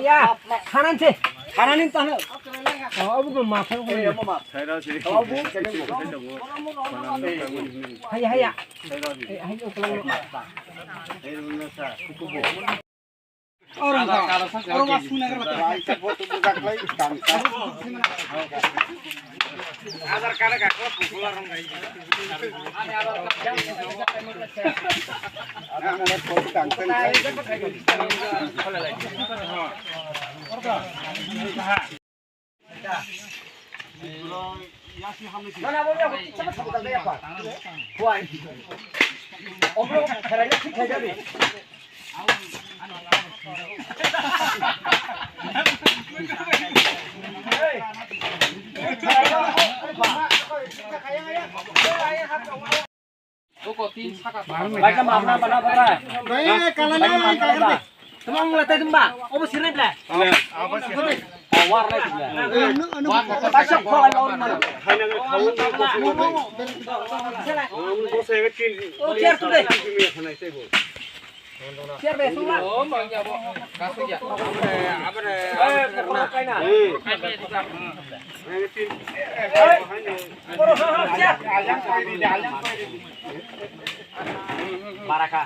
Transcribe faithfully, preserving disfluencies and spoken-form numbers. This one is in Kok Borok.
Ya, kanan se. Kanan ini tanah. Oh, abu ke maaf. Hai, hai, ya. Eh, hai, oh, kalau. Orang orang orang sungai kan. Tamang wngla tei ba? Obo sirnai bla. War lai bla. Kaisa kholai ba wngma. O chair tu de. Chair de sungla. Baraka.